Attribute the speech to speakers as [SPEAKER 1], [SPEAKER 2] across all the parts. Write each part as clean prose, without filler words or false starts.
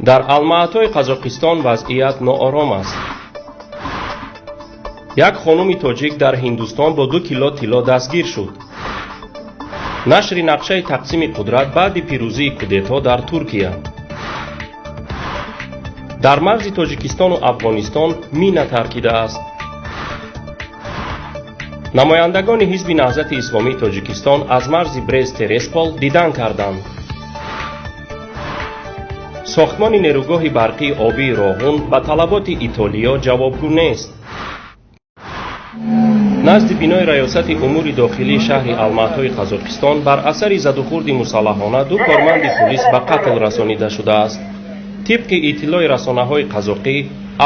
[SPEAKER 1] Дар Алмаатои Қазоқистон вазъият ноором аст. Як хонуми тоҷик дар Ҳиндустон бо 2 кило тилло дастгир шуд. Нашри нақшаи тақсими қудрат баъди пирӯзии кудето дар Туркия. Дар марзи Тоҷикистону Афғонистон мина таркидааст. Намояндагони Ҳизби Наҳзати Исломии Тоҷикистон аз марзи Брест Тереспол дидан карданд. Сохтмони нерӯгоҳи барқии обии Роғун ба талаботи Итолиё ҷавобгӯ нест. Назди бинои Раёсати умури дохилии шаҳри Алматои Қазоқистон бар асари задухӯрди мусаллаҳона ду корманди пулис ба қатл расонида шудааст. Тибқи иттилои расонаҳои қазоқӣ,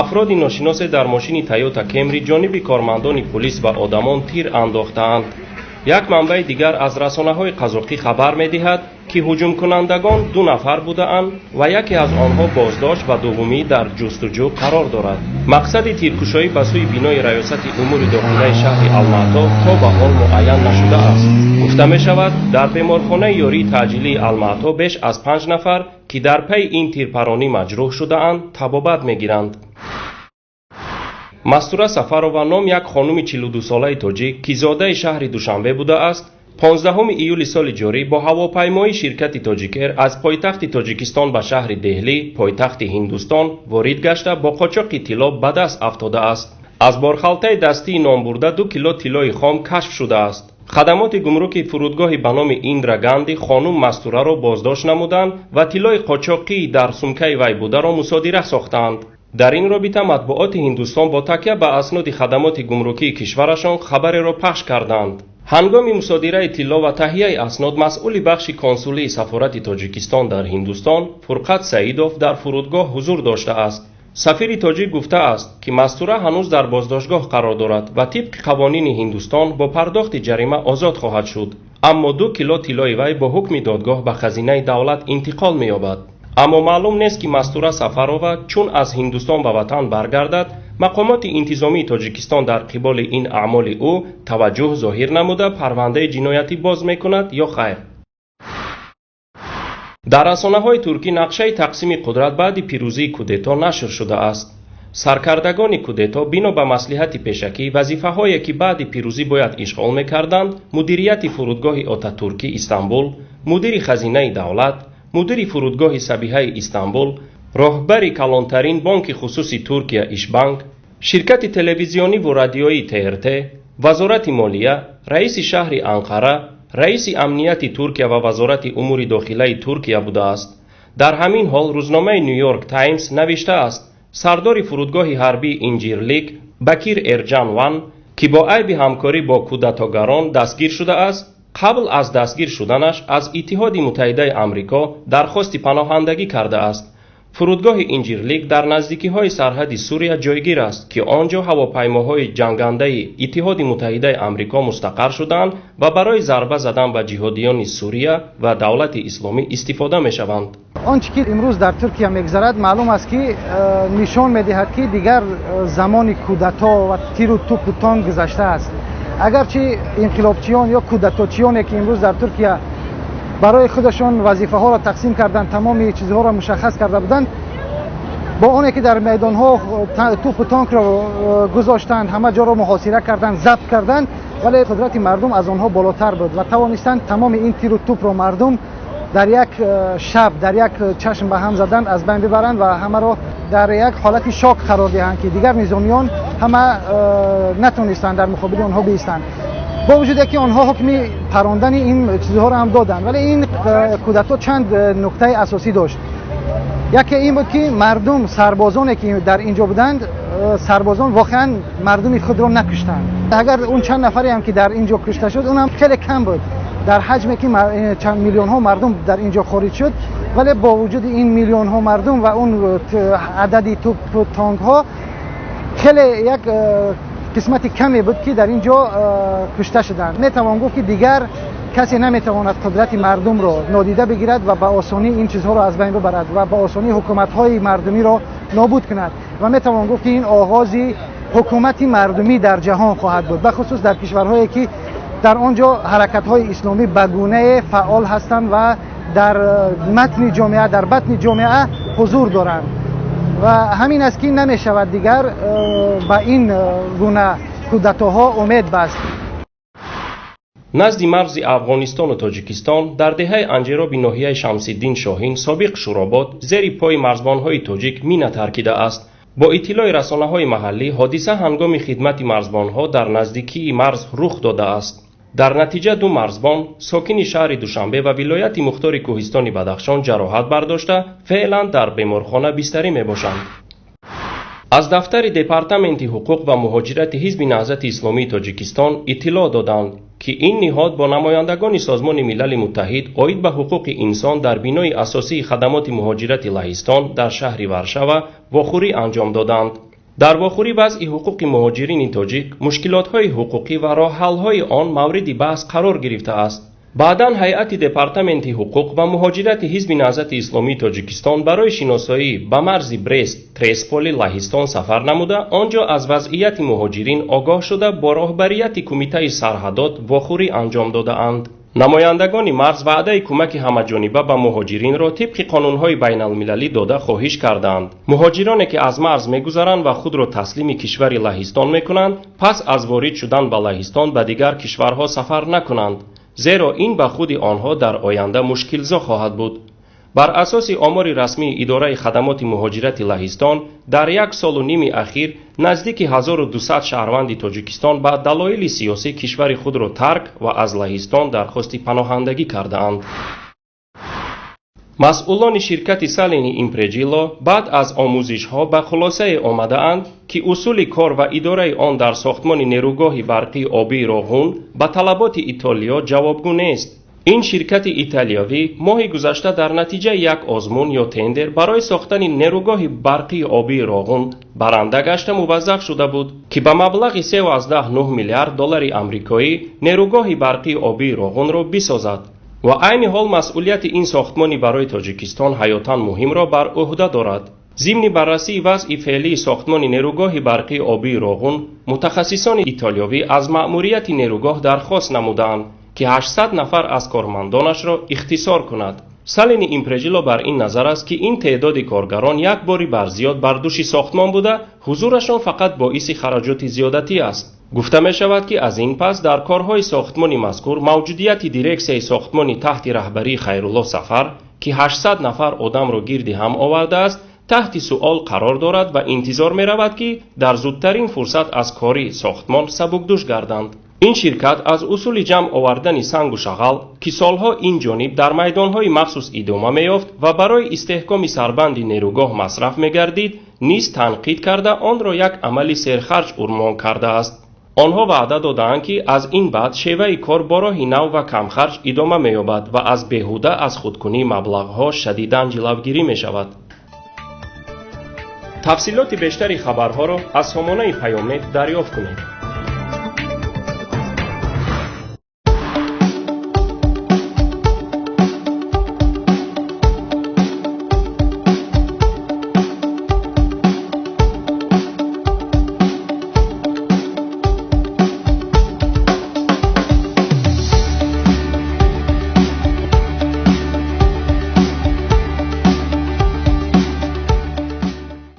[SPEAKER 1] афроди ношиносе дар мошини Тойота Кемри ҷониби кормандони пулис ва одамон тир андохтаанд. Як манбаи дигар аз расонаҳои қазоқӣ хабар медиҳад, ки ҳуҷумкунандагон ду нафар будаанд ва яке аз онҳо боздошт ва дуввумӣ дар ҷустуҷӯ қарор дорад. Мақсади тиркушоӣ ба сӯи бинои Раёсати умури дохилаи шаҳри Алмато то ба ҳол муайян нашудааст. Гуфта мешавад, дар беморхонаи ёрии таъҷилии Алмато беш аз панҷ нафар, ки дар пайи ин тирпаронӣ маҷрӯҳ шудаанд, табобат мегиранд. Мастура Сафарова ном як хонуми 42-солаи тоҷик, ки зодаи шаҳри Душанбе будааст, 15 июли соли ҷорӣ бо ҳавопаймои ширкати Тоҷикэр аз пойтахти Тоҷикистон ба шаҳри Деҳлӣ, пойтахти Ҳиндустон, ворид гашта, бо қочоқи тилло ба даст афтодааст. Аз борхалтаи дастии номбурда 2 кило тиллои хом кашф шудааст. Хадамоти гумруки фурудгоҳи ба номи Индра Ганди хонум Мастураро боздошт намуданд ва тиллои қочоқии дар сумкаи вай бударо мусодира сохтаанд. Дар ин робита матбуоти Ҳиндустон бо такя ба асноди хадамоти гумрукии кишварашон хабареро пахш карданд. Ҳангоми мусодираи тилло ва таҳияи аснод масъули бахши консулии сафорати Тоҷикистон дар Ҳиндустон Фурқат Саидов дар фурудгоҳ ҳузур доштааст. Сафири тоҷик гуфтааст, ки Мастура ҳанӯз дар боздоштгоҳ қарор дорад ва тибқи қавонини Ҳиндустон бо пардохти ҷарима озод хоҳад шуд, аммо 2 кило тиллои вай бо ҳукми додгоҳ ба хазинаи давлат интиқол меёбад. Аммо маълум нест, ки Мастура Сафарова чун аз Ҳиндустон ба ватан баргардад, мақомоти интизомии Тоҷикистон дар қиболи ин аъмоли ӯ таваҷҷӯҳ зоҳир намуда, парвандаи ҷиноятӣ боз мекунад ё хайр. Дар расонаҳои туркӣ нақшаи тақсими қудрат баъди пирӯзии кудето нашр шудааст. Саркардагони кудето бино ба маслиҳати пешакӣ вазифаҳое, ки баъди пирӯзӣ бояд ишғол мекарданд, мудирияти фурудгоҳи Отатуркӣ Истанбул, мудири хазинаи давлат, мудири фурудгоҳи Сабиҳаи Истанбул, роҳбари калонтарин бонки хусуси Туркия Ишбанк, ширкати телевизиониву радиоии ТРТ, вазорати молия, раиси шаҳри Анқара, раиси амнияти Туркия ва Вазорати умури дохилаи Туркия будааст. Дар ҳамин ҳол рӯзномаи Ню Йорк Таймс навиштааст, сардори фурудгоҳи ҳарбии Инҷирлик Бакир Эрҷан Ван, ки бо айби ҳамкорӣ бо кудатогарон дастгир шудааст, қабл аз дастгир шуданаш аз Иттиҳоди Муттаҳидаи Амрико дархости паноҳандагӣ кардааст. Фурудгоҳи Инҷирлик дар наздикиҳои сарҳади Сурия ҷойгир аст, ки он ҷо ҳавопаймоҳои ҷангандаи Иттиҳоди Муттаҳидаи Амрико мустақар шудаанд ва барои зарба задан ба ҷиҳодиёни Сурия ва Давлати Исломӣ истифода мешаванд.
[SPEAKER 2] Он чӣ ки имрӯз дар Туркия мегузарад, маълум аст, ки нишон медиҳад, ки дигар замони кудато ва тиру тупу танк гузаштааст. Агарчи инқилобчиён ё кудаточиёне, ки имрӯз дар Туркия барои худашон вазифаҳоро тақсим карданд, тамоми чизҳоро мушаххас карда буданд, бо оне ки дар майдонҳо тупу танкро гузоштанд, ҳама ҷоро муҳосира карданд, забт карданд, вале қудрати мардум аз онҳо болотар буд ва тавонистанд тамоми ин тиру тупро мардум дар як шаб, дар як чашм ба ҳам задан аз байн бибаранд ва ҳамаро дар як ҳолати шок қарор диҳанд, ки дигар низомиён ҳама натонистанд дар муқобили онҳо биистанд. Бо вуҷуде ки онҳо ҳукми парондани ин чизҳоро ҳам доданд, вале ин кудато чанд нуктаи асосӣ дошт. Яке ин буд, ки мардум, сарбозоне ки дар ин ҷо буданд, сарбозон воқеан мардуми худро накуштанд. Агар он чанд нафаре ҳам ки дар ин ҷо кушта шуд, онам хеле кам буд дар ҳаҷме ки чанд миллионҳо мардум дар ин ҷо хориҷ шуд. Вале бо вуҷуди ин миллионҳо мардум ва он адади тупу танкҳо, хеле як қисмати каме буд, ки дар ин ҷо кушта шуданд. Метавон гуфт, ки дигар касе наметавонад қудрати мардумро нодида бигирад ва ба осонӣ ин чизҳоро аз байн бибарад ва ба осонӣ ҳукуматҳои мардумиро нобуд кунад. Ва метавон гуфт, ки ин оғози ҳукумати мардумӣ дар ҷаҳон хоҳад буд, бахусус дар кишварҳое, ки дар он ҷо ҳаракатҳои исломӣ ба гунае фаъол ҳастанд ва дар матни ҷомеа, дар батни ҷомеа. ҳузур доранд ва ҳамин аст ки намешавад дигар ба ин гуна кудатоҳо умед баст.
[SPEAKER 1] Назди марзи Афғонистону Тоҷикистон дар деҳаи Анҷироби ноҳияи Шамсиддин Шоҳин собиқ Шӯробод зери пои марзбонҳои тоҷик мина таркидааст. Бо иттилои расонаҳои маҳаллӣ ҳодиса ҳангоми хидмати марзбонҳо дар наздикии марз рух додааст. Дар натиҷа ду марзбон сокини шаҳри Душанбе ва вилояти мухтори кӯҳистони Бадахшон ҷароҳат бардошта, феълан дар беморхона бистарӣ мебошанд. Аз дафтари Департаменти ҳуқуқ ва муҳоҷирати Ҳизби Наҳзати Исломии Тоҷикистон иттилоъ доданд, ки ин ниҳод бо намояндагони Созмони Милали Муттаҳид оид ба ҳуқуқи инсон дар бинои асосии хадамоти муҳоҷирати Лаҳистон дар шаҳри Варшава вохӯрӣ анҷом доданд. Дар вохӯрӣ вазъи ҳуқуқи муҳоҷирини тоҷик, мушкилотҳои ҳуқуқӣ ва роҳҳалҳои он мавриди баҳс қарор гирифтааст. Баъдан ҳайати Департаменти ҳуқуқ ва муҳоҷирати Ҳизби Наҳзати Исломии Тоҷикистон барои шиносоӣ ба марзи Брест Тресполи Лаҳистон сафар намуда, он ҷо аз вазъияти муҳоҷирин огоҳ шуда, бо роҳбарияти Кумитаи сарҳадот вохӯрӣ анҷом додаанд. Намояндагони марз ваъдаи кӯмаки ҳамаҷониба ба муҳоҷиринро тибқи қонунҳои байналмилалӣ дода хоҳиш карданд. Муҳоҷироне ки аз марз мегузаранд ва худро таслими кишвари Лаҳистон мекунанд, пас аз ворид шудан ба Лаҳистон ба дигар кишварҳо сафар накунанд, зеро ин ба худи онҳо дар оянда мушкилзо хоҳад буд. Бар асоси омори расмии Идораи хадамоти муҳоҷирати Лаҳистон дар як солу ними ахир наздики 1200 шаҳрванди Тоҷикистон ба далоили сиёсӣ кишвари худро тарк ва аз Лаҳистон дархости паноҳандагӣ кардаанд. Масъулони ширкати Салини Импреҷило баъд аз омӯзишҳо ба хулосае омадаанд, ки усули кор ва идораи он дар сохтмони нерӯгоҳи барқии обии Роғун ба талаботи Итолиё ҷавобгӯ нест. Ин ширкати италиявӣ моҳи гузашта дар натиҷаи як озмун ё тендер барои сохтани нерӯгоҳи барқии обии Роғун баранда гашта муваззаф шуда буд, ки ба маблағи 3,9 миллиард доллари амрикоӣ нерӯгоҳи барқии обии Роғунро бисозад ва айни ҳол масъулияти ин сохтмони барои Тоҷикистон ҳаётан муҳимро бар ӯҳда дорад. Зимни баррасии вазъи феълии сохтмони нерӯгоҳи барқии обии Роғун мутахассисони итолиёвӣ аз маъмурияти нерӯгоҳ дархост намудаанд, ки 800 нафар аз кормандонашро ихтисор кунад. Салини Импреҷило бар ин назар аст, ки ин теъдоди коргарон як бори барзиёд бар дӯши сохтмон буда, ҳузурашон фақат боиси хароҷоти зиёдатӣ аст. Гуфта мешавад, ки аз ин пас дар корҳои сохтмони мазкур мавҷудияти дирексияи сохтмони таҳти раҳбарии Хайрулло Сафар, ки 800 нафар одамро гирди ҳам овардааст, таҳти суол қарор дорад ва интизор меравад, ки дар зудтарин фурсат аз кори сохтмон сабукдӯш гарданд. Ин ширкат аз усули ҷамъ овардани сангу шағал, ки солҳо ин ҷониб дар майдонҳои махсус идома меёфт ва барои истеҳкоми сарбанди нерӯгоҳ масраф мегардид, низ танқид карда онро як амали серхарҷ урмон кардааст. Онҳо ваъда додаанд, ки аз ин баъд шеваи кор бо роҳи нав ва камхарҷ идома меёбад ва аз беҳуда аз худкунии маблағҳо шадидан ҷилавгирӣ мешавад. Тафсилоти бештари хабарҳоро аз сомонаи Паёмнет дарёфт кунед.